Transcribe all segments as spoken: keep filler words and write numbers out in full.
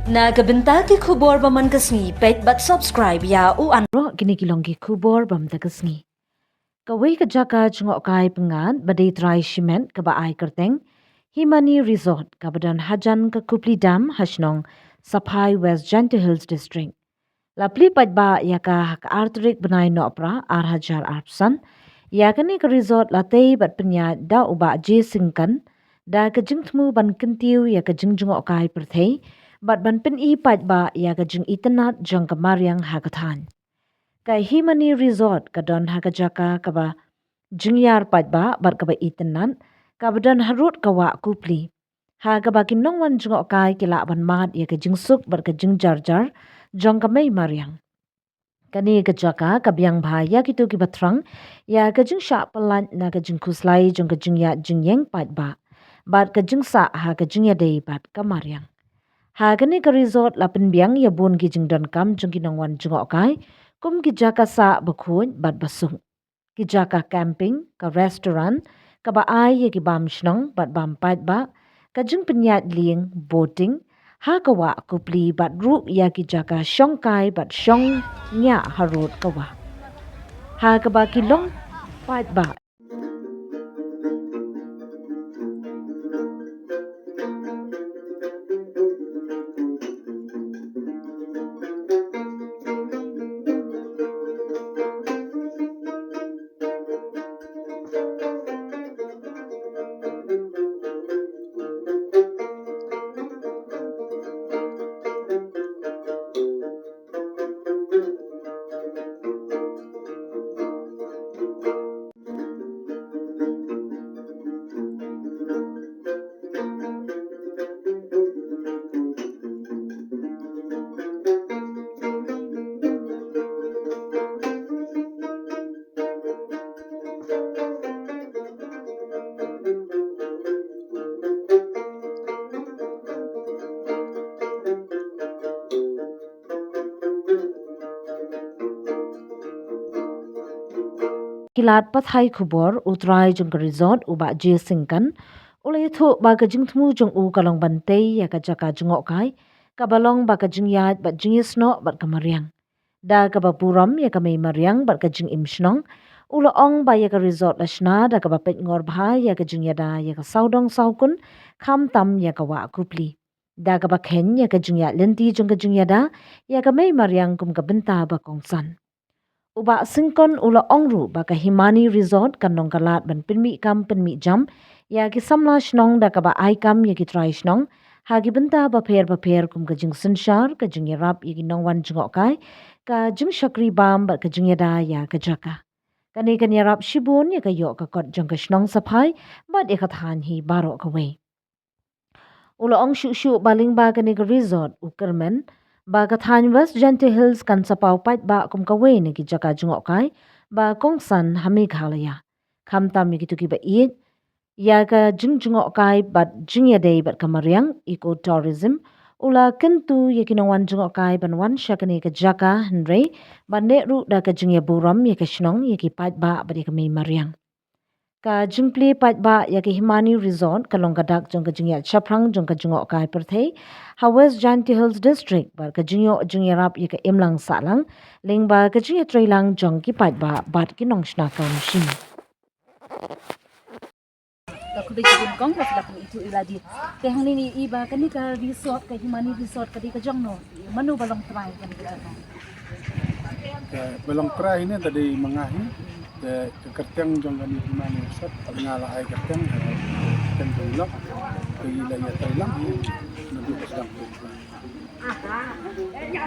Na ka bynta ki khubor ba man ka sngi, peit bad subscribe ïa u an. Roh kine ki long ki khubor ba man ka sngi. Kawei ka jaka jngohkai pyngngad ba dei trai shimet kaba ai kyrteng Himani Resort kaba don hajan ka Kupli Dam ha shnong Saphai, West Jaintia Hills District. La plie paidbah ïa ka ha ka ar tarik bnai Nohprah ar hajar arphew san. Ïa kane ka resort la tei bad pynïaid da u Bah J Syngkan da ka jingthmu ban kyntiew ïa ka jingjngohkai pyrthei bad ban pyni paidbah ïa ka jingitynnad jong ka mariang ha ka thaiñ. Ka Himani Resort ka don ha ka jaka kaba jingïar paidbah bad kaba itynnad, kaba don harud ka wah Kupli, ha kaba ki nongwan jngohkai ki lah ban mad ïa ka jingsuk bad ka jingjarjar jong ka mei mariang. Kane ka jaka ka biang bha ïa kito kiba thrang ïa ka jingshah pyllait na ka jingkhuslai jong ka jingïaid jingïeng paidbah bad ka jingsah ha ka jingïadei bad ka mariang. Ha kane ka resort la pynbiang ïa bun ki jingdonkam jong ki nongwan jngohkai, kum ki jaka sah bakhuid bad basuk, ki jaka camping, ka restaurant kaba ai ïa ki bam shnong bad bam paidbah, ka jingpynïaid lieng, boating ha ka wah Kupli bad ruh ïa ki jaka shongkai bad shong ñiah harud ka wah, ha kaba ki long paidbah. Ki lad pathai khubor, u trai jong ka resort, u Bah J Syngkan, u la ïathuh ba ka jingthmu jong u ka long ban tei ïa ka jaka jngohkai kaba long ba ka jingïaid bad jingïasnoh bad ka mariang. Da kaba burom ïa ka mei mariang bad ka jingim shnong, u la ong ba ïa ka resort la shna da kaba peit ngor bha ïa ka jingïada ïa ka sawdong sawkun, khamtam ïa ka wah Kupli, da kaba kheiñ ïa ka jingïaid lynti jong ka jingïada ïa ka mei mariang kum ka bynta ba kongsan. U Bah Syngkan u la ong ruh ba ka Himani Resort kan long ka lad ban pynmih kam pynmih jam ïa ki samla shnong da kaba ai kam ïa ki trai shnong ha ki bynta bapher bapher kum ka jingsynshar, ka jingïarap ïa ki nongwan jngohkai, ka jingshakri bam bad ka jingïada ïa ka jaka. Kane kan ïarap shibun ïa ka ïoh ka kot jong ka shnong Saphai bad ïa ka thaiñ hi baroh kawei. U la ong shuh shuh ba lyngba kane ka resort, u kyrmen ba ka thaiñ West Jaintia Hills kan sa paw paidbah kum kawei na ki jaka jngohkai ba kongsan ha Meghalaya, khamtam ïa kito kiba ïeit ïa ka jingjngohkai bad jingïadei bad ka mariang, eco tourism. U la kyntu ïa ki nongwan jngohkai ban wan sha kane ka jaka, hynrei ban leh ruh da ka jingïaburom ïa ka shnong, ïa ki paidbah bad ïa ka mei mariang. Ka jingplie paidbah ïa ka Himani Resort ka long ka dak jong ka jingïaid shaphrang jong ka jngohkai pyrthei ha West Jaintia Hills District bad ka jingïoh jingïarap ïa ka imlang sahlang lyngba ka jingïatreilang jong ki paidbah bad ki nongshna kam shnong. Ka khublei shibun kong ba phi la pyni ïa lade. Te hangne ngi ïohi ba kane ka resort, ka Himani Resort, ka dei ka jong no? Mano ba long trai kane ka jaka? Ka ba long trai ne, ta dei ma nga hi. Te ka kyrteng jong kane Himani Resort, nga la ai kyrteng, eh, kyrteng ka ilok, ka ila ïatreilang hi. Naduh sdang tu.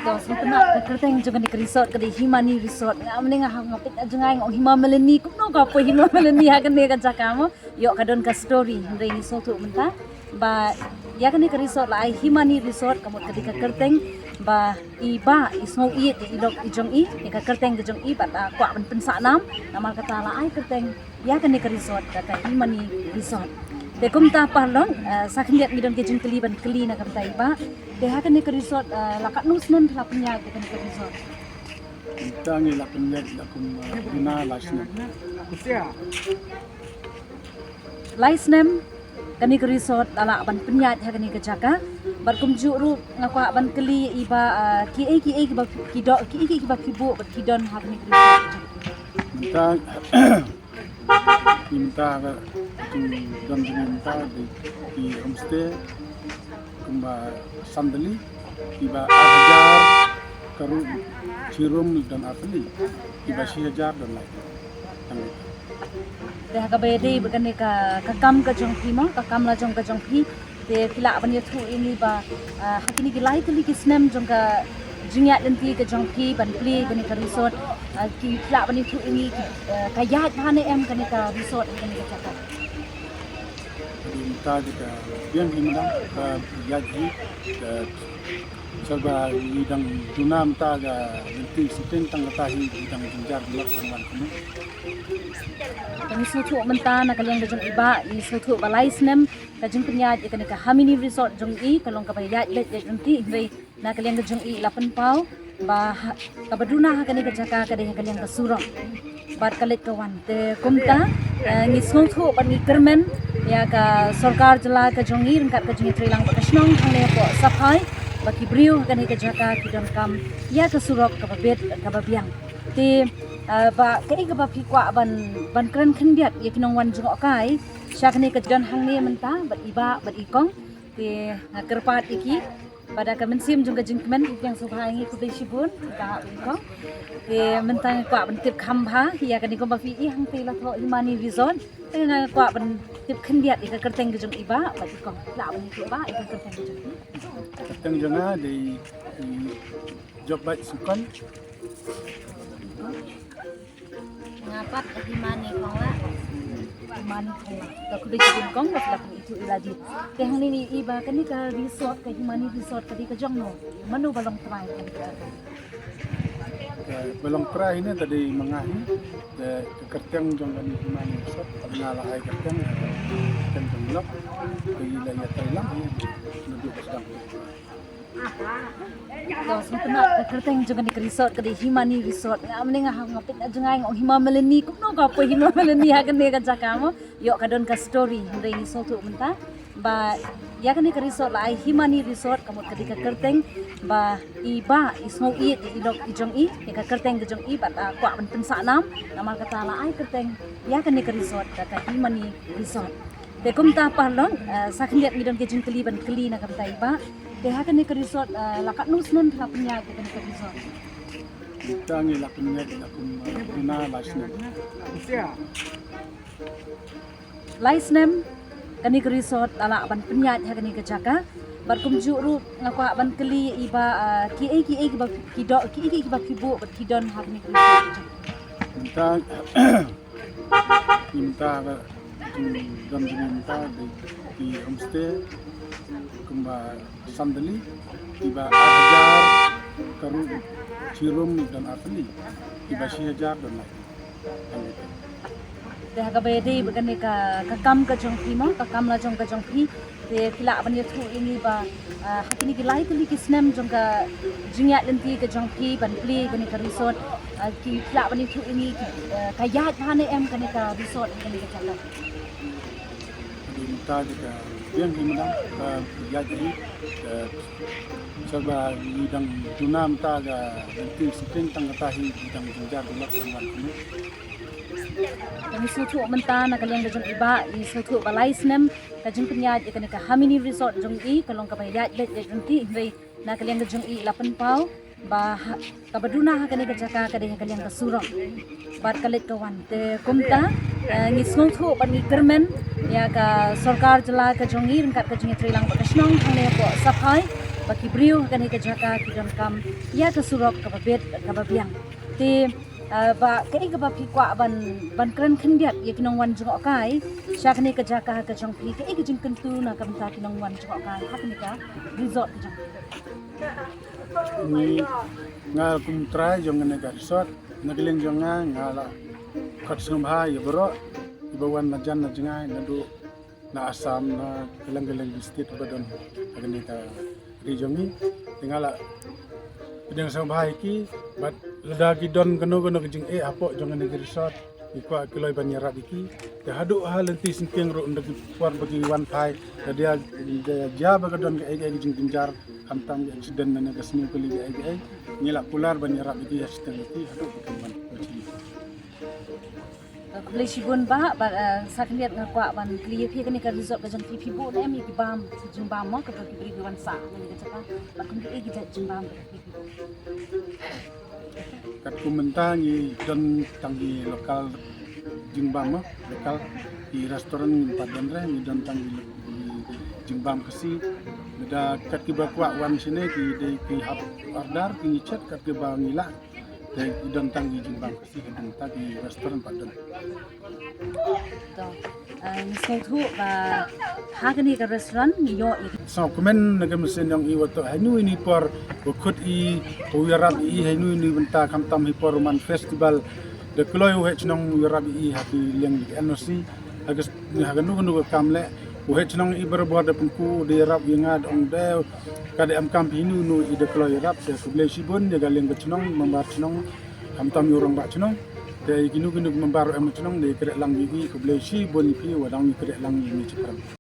To, sngewtynnat, ka kyrteng jong kane ka resort ka dei Himani Resort. Nga mynne nga ha nga peit na jngai nga ong Hima Malini, kumno ka poi Hima Malini ha kane ka jaka mo. Ïoh ka don ka story, hynrei ngi sngewthuh mynta ba ïa kane ka resort la ai Himani Resort, ka mut ka dei ka kyrteng ba i bah i sngew ïeit ïa i lok i jong i, ïa ka kyrteng ka jong i, bad la kwah ban pynsah nam, namar kata la ai kyrteng ïa kane ka resort da ka Himani Resort. Te kumta paralok, eh, sa khyndiat ngi don ka jingkylli ban kylli na ka bynta i bah. Te ha kane ka resort, eh, la katno snem phi la pynïaid ïa kane ka resort? Mynta ngi la pynïaid la kum, eh, duna lai snem. Lai snem kane ka resort la lah ban pynïaid ha kane ka jaka. Bad kumjuh ruh nga kwah ban kylli i Bah, ah, ki ei ki ei kiba ki do ki ei ki ei kiba phi buh bad phi don ha kane ka resort. Mynta ki mynta ka ki don jong mynta dei ki homestay kumba san tylli kiba ar hajar ka room, shi room don ar tylli kiba shi hajar don lai. Te ha kaba ïadei bad kane ka, ka kam ka jong phi mo, ka kam la jong ka jong phi. Te phi lah ban ïathuh ïa ngi Bah, ah, ha kine ki lai tylli ki snem jong ka jingïaid lynti ka jong phi ban plie kane ka resort, ah, ki phi lah ban ïathuh ïa ngi ki, ah, ka ïaid bha ne em kane ka resort kane ka jaka. Mynta ka biang hi mynta ka ïaid hi ka shalba ngi dang duna mynta ka lynti shiteng tang kata hi ngi dang jynjar blok tang wan kine. Te ngi sngewthuh mynta na ka liang ka jong i Bah, ngi sngewthuh ba lai snem ka jingpynïaid ïa kane ka Harmony Resort jong i ka long kaba ïaid beit ïaid lynti, hynrei na ka liang ka jong i la pynpaw ba ha, kaba duna ha kane ka jaka ka dei ha ka liang ka surok bad ka leit ka wan. Te kumta, eh, ngi sngewthuh bad ngi kyrmen ïa ka sorkar jylla ka jong i ryngkat ka jingïatreilang bad ka shnong hangne hapoh Saphai ba ki briew ha kane ka jaka ki donkam ïa ka surok kaba beit kaba biang. Te, eh, Bah, kaei kaba phi kwah ban, ban kren khyndiat ïa ki nongwan jngohkai sha kane ka don hangne mynta bad i Bah bad i Kong. Te nga kyrpad ïa ki ba da ka mynsiem jong ka jingkmen ki pdiang sngewbha ïa ngi, khublei shibun Bah bad i Kong. Te mynta nga kwah ban tip kham bha ïa kane kumba phi i hangtei la thoh Himani Resort. Te nga kwah ban tip khyndiat ïa ka kyrteng ka jong i Bah bad i Kong. Lah ban ïathuh Bah ïa ka kyrteng ka jong i? Kyrteng jong nga dei, mm, Jobbait Sukon. Nga pat Himani Khonglah. Himani Khonglah. Ka khublei shibun Kong ba phi la pynithuh ïa lade. Te hangne ngi i Bah, kane ka resort ka Himani Resort ka dei ka jong no? Mano ba long trai kane ka jaka? Ka ba long trai ne ka dei ma nga hi. Ka, ka kyrteng jong kane Himani Resort ka nga la ai kyrteng, kyrteng jong lok. Ka i la ïatreilang hi naduh ba sdang. To, sngewtynnat, ka kyrteng jong kane ka resort ka dei Himani Resort. Nga mynne nga ha nga peit na jngai nga ong Hima Malini, kumno ka poi Hima Malini ha kane ka jaka mo. Ïoh ka don ka story, hynrei ngi sngewthuh mynta ba ïa kane ka resort la ai Himani Resort, ka mut ka dei ka kyrteng ba i Bah i sngew ïeit ïa i lok i jong i, ïa ka kyrteng ka jong i bad la kwah ban pynsah nam, namar kata la ai kyrteng ïa kane ka resort da ka Himani Resort. Te kumta paralok, eh, sa khyndiat ngi don ki jingkylli ban kylli na ka bynta i Bah. Te ha kane ka resort, eh, la katno snem phi la pynïaid ha kane ka resort? Mynta ngi la pynïaid la kum, eh, duna lai snem. Lai snem kane ka resort la lah ban pynïaid ha kane ka jaka. Bad kumjuh ruh nga kwah ban kylli i Bah, eh, ki ei ki ei kiba ki do ki ei ki ei kiba phi buh bad phi don ha kane ka resort? Mynta Mynta ka, mm, don jong mynta dei ki homestay kumba san tylli kiba ar hajar ka room, shi room don ar tylli kiba shi hajar don lai. Te ha kaba ïadei bad kane ka, ka kam ka jong phi mo, ka kam la jong ka jong phi. Te phi lah ban ïathuh ïa ngi Bah, ah, ha kine ki lai tylli ki snem jong ka jingïaid lynti ka jong phi ban plie kane ka resort, ah, ki phi lah ban ïathuh ïa ngi ki, ah, ka ïaid bha ne em kane ka resort, kane ka jaka? Mynta ka biang hi mynta ka ïaid hi ka shalba ngi dang duna mynta ka lynti shiteng tang kata hi ngi dang jynjar blok tang wan kine. Te ngi sngewthuh mynta na ka liang ka jong i Bah, ngi sngewthuh ba lai snem ka jingpynïaid ïa kane ka Harmony Resort jong i ka long kaba ïaid beit ïaid lynti, hynrei na ka liang ka jong i la pynpaw ba ha, kaba duna ha kane ka jaka ka dei ha ka liang ka surok bad ka leit ka wan. Te kumta, eh, ngi sngewthuh bad ngi kyrmen ïa ka sorkar jylla ka jong i ryngkat ka jingïatreilang bad ka shnong hangne hapoh Saphai ba ki briew ha kane ka jaka ki donkam ïa ka surok kaba beit kaba biang. Te, eh, Bah, kaei kaba phi kwah ban, ban kren khyndiat ïa ki nongwan jngohkai sha kane ka jaka ka jong phi, kaei ka jingkyntu na ka bynta ki nongwan jngohkai ha kane ka resort ka jong phi? Ngi, nga kum trai jong kane ka resort, na ka liang jong nga nga la khot sngewbha ïa baroh iba wan na jan na jngai naduh na Assam, na kylleng kylleng ki state ba don ha kane ka ri jong ngi. Te nga la pdiang sngewbha ïa ki bad lada ki don kano kano ka jingeh hapoh jong kane ka resort, Ki kwah kloi ban ïarap ïa ki. Te haduh ha lynti syngkien ruh ynda ki por ba ki wan phai, ka dia, dia jia ba ka don kaei kaei ka jingjynjar, khamtam ka accident ne ka sniew kali kaei kaei, ngi lah kular ban ïarap ïa ki ha shiteng ïa ki haduh ba kin wan. Khublei shibun bah, ba sa khyndiat nga kwah ban kylli ïa phi, kane ka resort ka jong phi, phi buh ne em ïa ki bam, ki jingbam mo, kaba ki briew ki wan sah na ka jaka, bad kum kiei ki jait jingbam kaba phi buh? Katkum mynta ngi don tang ki local jingbam mo, local, ki restaurant ngim pat don re, ngi don tang ki jingbam Khasi. Lada kat kiba kwah wan shane ki dei ki hap order, ki ngi chet kat kiba ngi lah. Te ki don tang ki jingbam Khasi, ki don tang ki restaurant pat don. To, ngi sngewthuh ba ha kane ka restaurant ngi ïoh ïa ki. Sngewkmen na ka mynsiem jong i, wat to ha inu inu i por u khot i, u ïarap i ha inu inu i bynta, khamtam ha i por u man festival. Da kloi u heh chnong u ïarap i ha ki liang ki N O C, ha ka, ha kano kano ka kam leh. U heh chnong i barabor da pynku, da ïarap ïa nga, da ong da ka da em kam phi inu inu i da kloi ïarap. Te khublei shibun ïa ka liang ka chnong, member chnong, khamtam ïa u rangbah chnong. Te ïa kino kino ki member u em chnong, da ïa khreh lang ïa ki, khublei shibun ïa phi, wa dang ïa khreh lang ïa ngi shaphrang.